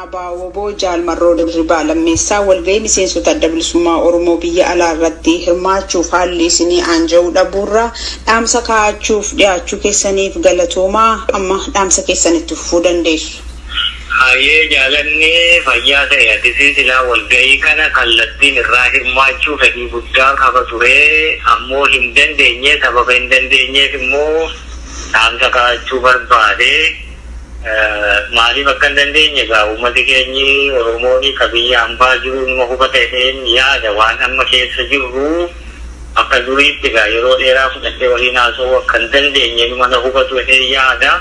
ABO-WBO Jaal Marroo Dirribaa Lammeessaa walgahii miseensota Adda Bilisummaa Oromoo biyya alaa irratti hirmaachuuf haalli isinii aanja'uu dhabuurraa dhaamsa kaa'achuuf dhiyaachuu keessaniif galatoomaa amma dhaamsa keessan itti fufuu dandeessu. Hayyee jaalanne fayyaa ta'e atisii silaa walgahii kana kallattiin irraa hirmaachuu fedhii guddaa qaba ture ammoo hin dandeenye sababa hin dandeenyeef immoo dhaamsa kaa'achuu barbaade. Maaliif akka hin dandeenye egaa uummati keenyi Oromoon ka biyya hambaa jiru numa hubata jedheen yaada waan amma keessa jirru akka duriitti egaa yeroo dheeraa fudhadhee waliin haasa'uu akka hin dandeenye numa na hubatu jedheen yaada.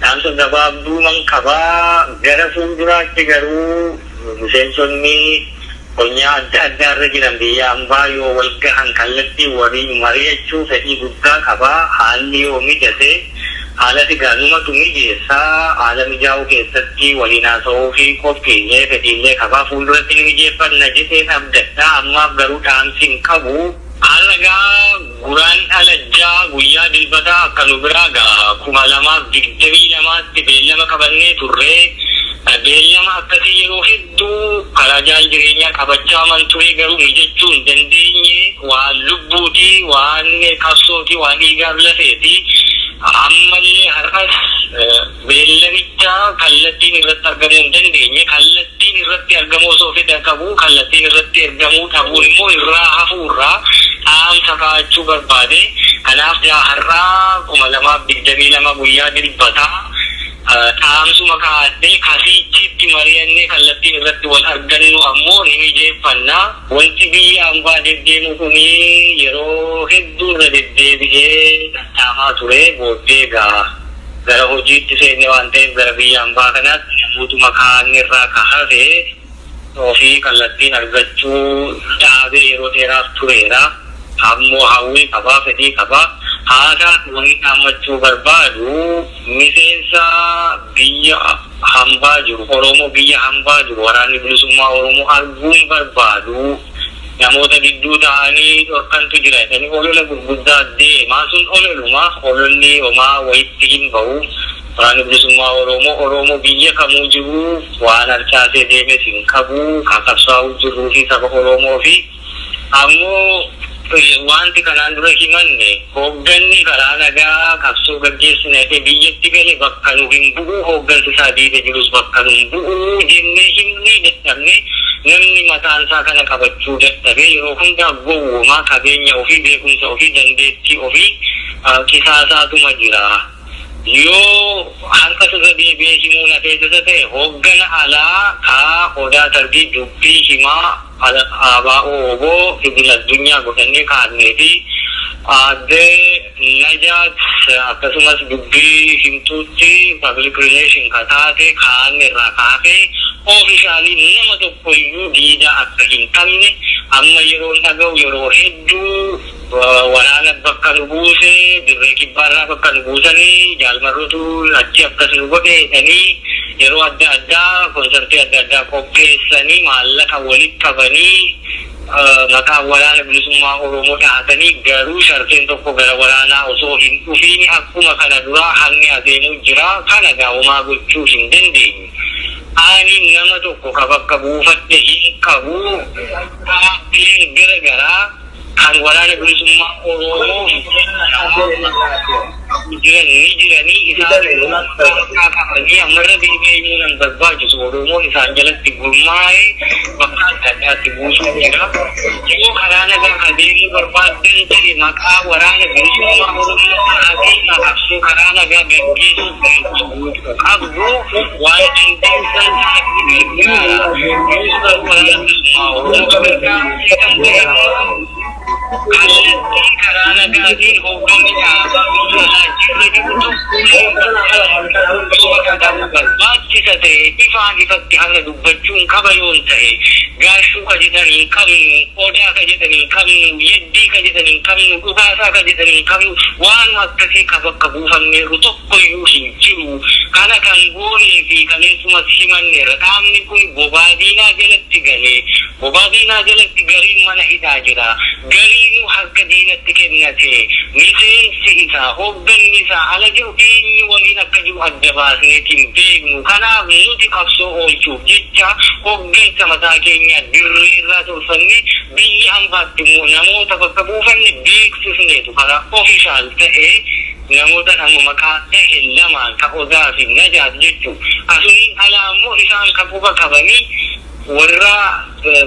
Dhaamsa gabaabduuman qabaa gara fuulduraatti garuu miseensonni konyaa adda addaa irra jiran biyya hambaa yoo wal gahan kallattiin waliin mari'achuu fedhii guddaa qaba. Haalli yoo mijate haala egaa numatu mijeessa haala mijaa'uu keessatti waliin haasa'uu fi qophiillee fedhiillee qabaa fuulduratti ni mijeeffanna jedheen abdadha. Ammaaf garuu dhaamsi hin qabu. Har'a gaa Guraandhala 6 guyyaa Dilbataa akka nu biraa gaa 2022tti beellama qabannee turre. Beellama akkasii yeroo hedduu karaa jaal jireenyaa qabachaa man ture garuu mijachuu hin dandeenye. Waan lubbuuti, waan qabsooti, waan dhiigaaf lafeeti. Ammallee har'as beellamicha kallattiin irratti argamuu hin dandeenye. Kallattiin irratti argamuu osoo fedha qabu kallattiin irratti ergamuu dhabuun immoo irraa hafuurraa dhaamsa kaa'achuu barbaade. Kanaaf gaa har'aa 2022 guyyaa Dilbataa dhaamsuma kaa'adhee kasiichiitti mari'annee kallattiin irratti wal argannu ammoo ni mijeeffanna. Wanti biyya hambaa deddeemu kun yeroo hedduu irra deddeebi'ee dhadhaamaa ture. Booddee egaa gara hojiitti seenne waan ta'eef gara biyya hambaa kanaatti namootuma kaan irraa ka hafe ofii kallattiin argachuu dhaabee yeroo dheeraaf tureera. Ammoo hawwii qabaa, fedhii qabaa. Haasaa wanni dhaammachuu barbaadu miseensa biyya hambaa jiru, Oromoo biyya hambaa jiru, waraanni bilisummaa Oromoo arguun barbaadu namoota gidduu ta'anii dhorkantu jira jedhanii olola gurguddaa deemaa sun ololuma ololli homaa wayitti hin ba'u. Waraanni bilisummaa Oromoo Oromoo biyya kamuu jiru waan harcaasee deemes hin qabu kan qabsaa'uu jirruu fi saba Oromoo fi ammoo wanti kanaan dura himanne hoogganni karaa nagaa qabsoo gaggeessina jedhee biyyatti gale bakka nu hin bu'u hooggansi isaa diida jirus bakka nu hin bu'u jennee himnee dadhabne namni mataan isaa kana qabachuu dadhabee yeroo hundaa gowwomaa qabeenya ofii beekumsa ofii dandeettii ofii qisaasaatuma jira. Yoo harka irra deebi'ee himuu na feesisa ta'e hooggana alaa kaa Odaa Tarbii dubbii himaa ABO WBO idil addunyaa godhannee kaa'annee fi aadde Najaat akkasumas dubbii himtuutti public relation ka taate kaa'anne irraa kaafee officially nama tokko iyyuu diidaa akka hin qabne amma yeroon dhaga'u yeroo hedduu waraana bakka nu buuse dirree kibbaarraa bakka nu buusanii jaalmarrotu achi akkas nu godhe jedhanii yeroo adda addaa konsartii adda addaa qopheessanii maallaqa walitti qabanii maqaa waraana bilisummaa Oromoo dhahatanii garuu sharteen tokko gara waraanaa osoo hin dhufiin akkuma kana duraa hanni adeemuu jira kana gaa'umaa gochuu hin dandeenye. Ani nama tokko ka bakka buufadhe hin qabu dhaabbileen gara garaa kan waraana bilisummaa Oromoo jiran ni jiranii isaan immoo qabanii ammarra deebi'ee himuu nan barbaachisu Oromoon isaan jalatti gurmaa'ee bakka adda addaatti buusuu jira. Yoo karaa nagaa adeemuu barbaaddan ta'e maqaa waraana bilisummaa Oromoo ta'anii qabsoo karaa nagaa gaggeessuuf qabdu waan dandeessan gargaara. Waraana bilisummaa Oromoo gargaaruu kan ta'e kallattii karaa nagaatiin hoogganni dhaabaa biyya alaa jirra jiru tokko barbaachisa ta'e ifaan ifatti har'a dubbachuun qaba yoon ta'e gaashuu ka jedhan hin qabnu, odaa ka jedhan hin qabnu, yeddii ka jedhan hin qabnu, dhugaasaa ka jedhan hin qabnu, waan akkasii ka bakka buufanneerru tokko iyyuu hin jiru. Kana kan goonee fi kaleessumas himanneerra. Dhaabni kun bobaa diinaa jalatti galee bobaa diinaa jalatti gariin mana hidhaa jira. Gariinuu harka diinatti kennate. Miseensi isaa, hoogganni isaa ala jiru eenyu waliin akka jiru adda baasneeti hin beeknu. Kanaaf nuti qabsoo oolchuuf jecha hooggansa mataa keenyaa dirreerraa tolfanne, biyya hambaatti immoo namoota bakka buufanne beeksisneetu karaa official ta'e namoota amma maqaa ta'e lamaan ka Odaa fi Najaat jechuun. Asuniin alaa immoo isaan ka quba qabanii warra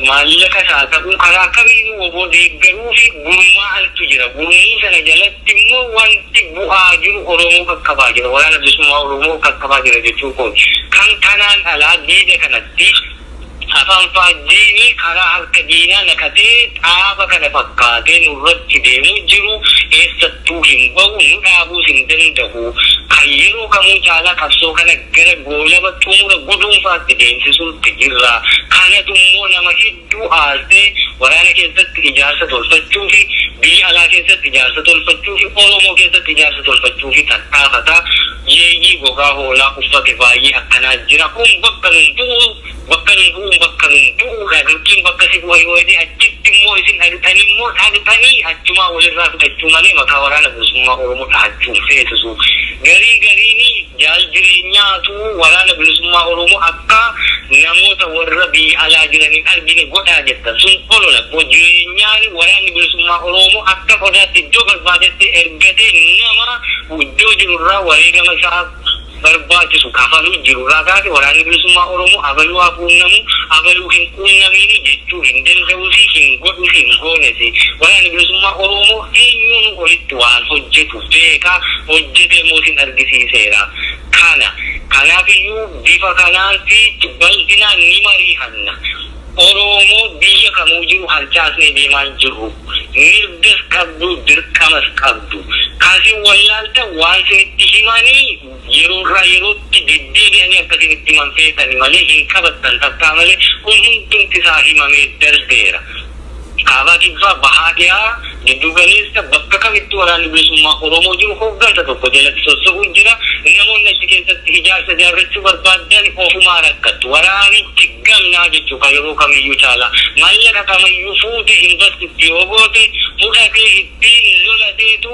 maallaqa isaa ta'uu karaa kamiinuu WBO deeggaruu fi gurmaa'antu jira. Gurmuu sana jalatti immoo wanti bu'aa jiru Oromoo qaqqabaa jira. Waraana Bilisummaa Oromoo qaqqabaa jira jechuu kooti. Kan kanaan alaa diida kanatti afaan faajjiinii karaa harka diinaa naqatee dhaaba kana fakkaatee nurratti deemuu jiru eessattuu hin bahu, nu dhaabuus hin danda'u. Kan yeroo kamuu caalaa qabsoo kana gara goolaba xumura guduunfaatti deemsisuutti jirra. Kanatu immoo nama hedduu aarsee waraana keessatti ijaarsa tolfachuu fi biyya alaa keessatti ijaarsa tolfachuu fi Oromoo keessatti ijaarsa tolfachuu fi tattaafata. Yeeyyii gogaa hoolaa uffate baay'ee akkanaa jira. Kun bakka nun bu'u, bakka nun bu'u, bakka nun bu'uudha. Dirqiin bakka si bu'a yoo jedhe achitti immoo isin dhaqxanii immoo dhaqxanii achumaa walirraa fudhachuu malee maqaa Waraana Bilisummaa Oromoo dhahachuu hin feesisu. Garii gariini jaal jireenyaatu Waraana Bilisummaa Oromoo akka namoota warra biyya alaa jiraniin argine godhaa jettan. Sun olola. Jireenyaan Waraanni Bilisummaa Oromoo akka qodaatti iddoo barbaadetti ergatee nama iddoo jirurraa wareegama isaa barbaachisu kafaluu jirurraa kaase Waraanni Bilisummaa Oromoo abaluu haa quunnamu, abaluu hin quunnamiini jechuu hin danda'usi, hin godhusi, hin goonesi. Waraanni Bilisummaa Oromoo eenyuun olitti waan hojjetu beeka, hojjetee immoo isin argisiiseera. Kana kanaafiyyuu bifa kanaan fi bal'inaan ni mariihanna. Oromoo biyya kamuu jiru harcaasnee deemaa jirru. Mirgas qabdu, dirqamas qabdu. Kasin wallaaltan waan isinitti himanii yeroorraa yerootti deddeebi'anii akka isinitti himan feetani malee hin qabattan takkaa malee kun hundumti isaa himamee darbeera. Kaabaa, kibbaa, bahaa, dhiyaa, giddu galeessa, bakka kamittuu Waraanni Bilisummaa Oromoo jiru hooggansa tokko jalatti sosso'uu jira. Namoonni achi keessatti ijaarsa ijaarrachuu barbaadan ofumaa rakkattu. Waraanichi gamnaa jechuu kan yeroo kamiyyuu caalaa. Maallaqa kamiyyuu fuute invest itti yoo goote fudhatee ittiin lolateetu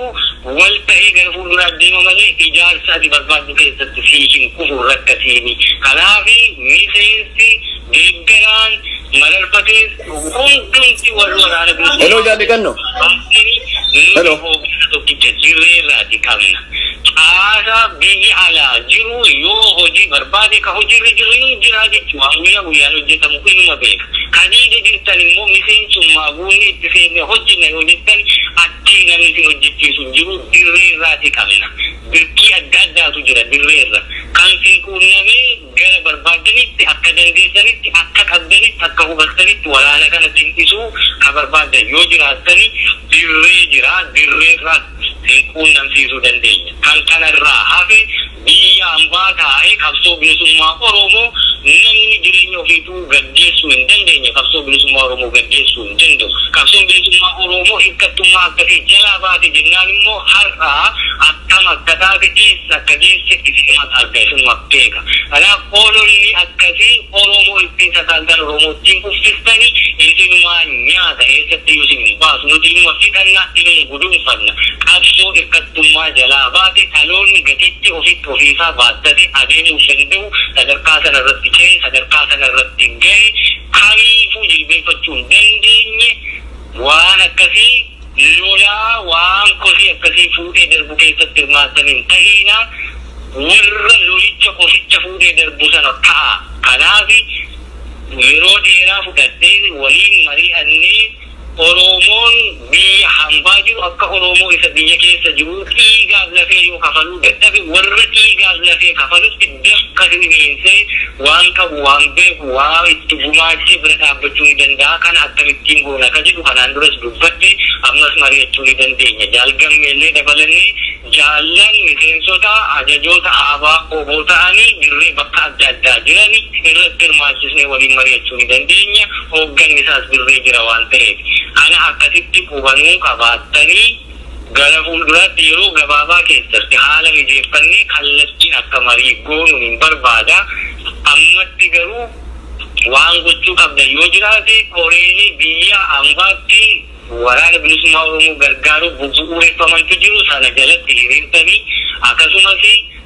wal ta'ee gara fuulduraa deema malee ijaarsa ati barbaaddu keessatti sii hin kufu rakkatiini. Kanaaf miseensi deeggaraan mararfatees hundumti warri Waraana Bilisummaa Hello, jaalli nuti Hello. hooggansa tokkicha dirreerraati qabna. Caasaa biyya alaa jiru yoo hojii barbaade ka hojiirra jiru ni jira jechuudha. Waan guyyaa guyyaan hojjetamu inuma beeka. Kaniida jirtan immoo miseensummaa guunni itti seenne hojjenna yoo jettan achii namni isin hojjechiisu hin jiru, dirreerraati qabna. Birkii adda addaatu jira dirreerra. Kan sin quunnamee gara barbaadanitti, akka dandeessanitti, akka qabdanitti, akka hubattanitti waraana kana tin'isuu ka barbaadan yoo jiraattani dirree jira, dirreerraa sin quunnamsiisuu dandeenya. Kan kanarraa hafe biyya hambaa taa'ee qabsoo bilisummaa Oromoo namni jireenya ofiituu gaggeessuu hin dandeenye qabsoo bilisummaa Oromoo gaggeessuu hin danda'u. Qabsoon bilisummaa Oromoo hirkattummaa akkasii jalaa baate jennaan immoo har'aa akkam akka taate, eessa akka geesse isinuma arga, isinuma beeka. Kanaaf ololli akkasii Oromoo ittiin sakaaltan, Oromoo ittiin kuffistanii isinumaa nyaata, eessatti iyyuu isin hin baasu. Nuti inuma fixanna, inuma guduunfanna. Qabsoo hirkattummaa jalaa baate, dhaloonni gatiitti ofitti ofiisaa baattatee adeemuu danda'u sadarkaa sana irratti ce'e, sadarkaa sana irratti ga'e kamiifuu jilbeenfachuu hin dandeenye waan akkasii lolaa waan kosii akkasii fuudhee darbu keessatti hirmaattan hin ta'iina, warra lolicha kosicha fuudhee darbu sana ta'a. Kanaaf yeroo dheeraa fudhadhee waliin mari'annee Oromoon biyya hambaa jiru akka Oromoo isa biyya keessa jiru dhiigaaf lafee yoo kafaluu dadhabe warra dhiigaaf lafee kafalutti dafqa siniinsee waan qabu, waan beeku, waa itti gumaachee bira dhaabbachuu ni danda'a. Kana akkamittiin goona ka jedhu kanaan duras dubbadhe, ammas mari'achuu ni dandeenya. Jaalgammeellee dabalannee jaallan miseensota ajajoota aabaa oboo ta'anii dirree bakka adda addaa jiran irratti hirmaachisnee waliin mari'achuu ni dandeenya. Hoogganni isaas dirree jira waan ta'eef. Kana akkasitti hubanuu qabaattanii gara fuulduraatti yeroo gabaabaa keessatti haala mijeeffannee kallattiin akka marii goonu hin barbaada. Ammatti garuu Waan gochuu qabdan yoo jiraate, koreen biyya ambaatti waraana bilisummaa Oromoo gargaaruuf bu'uureffamantu jiru, sana jalatti hiriirtanii, akkasumas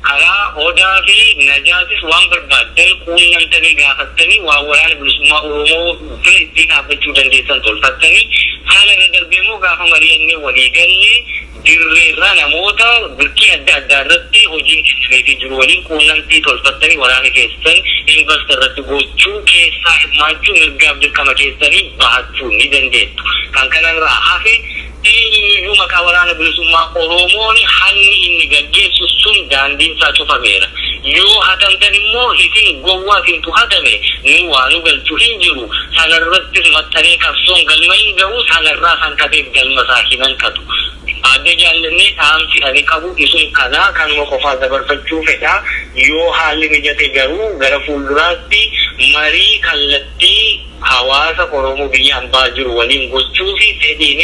karaa Odaa fi Najaatis waan barbaaddan quunnamtanii gaafattanii, waan waraana bilisummaa Oromoo bira ittiin dhaabbachuu dandeessan tolfattanii, sana irra darbee immoo gaafa mari'annee walii gallee dirreerraa namoota birkii adda addaa irratti hojiin kennameefii jiru waliin quunnamtii tolfattanii, waraana keessan invest irratti gochuu, keessaa hirmaachuu, mirgaaf dirqama keessanii bahachuu ni dandeettu. Kan kanarraa hafe, eenyuyyuu maqaa waraana bilisummaa Oromoon hanni inni gaggeessu sun daandiin isaa cufameera. Yoo hatamtan immoo isin gowwaa, isintu hatame, nu waa nu galchuu hin jiru. Sanarrattis maxxanee qabsoon galma hin gahu, sanarraa sanqateef galma isaa hin hanqatu. Adda Jaallannee, dhaamsi ani qabu isun kanaa, kanuma qofaa dabarfachuu fedha. Yoo haalli mijate garuu gara fuulduraatti marii kallattii hawaasa Oromoo biyya hambaa jiru waliin gochuu fi fedhiinis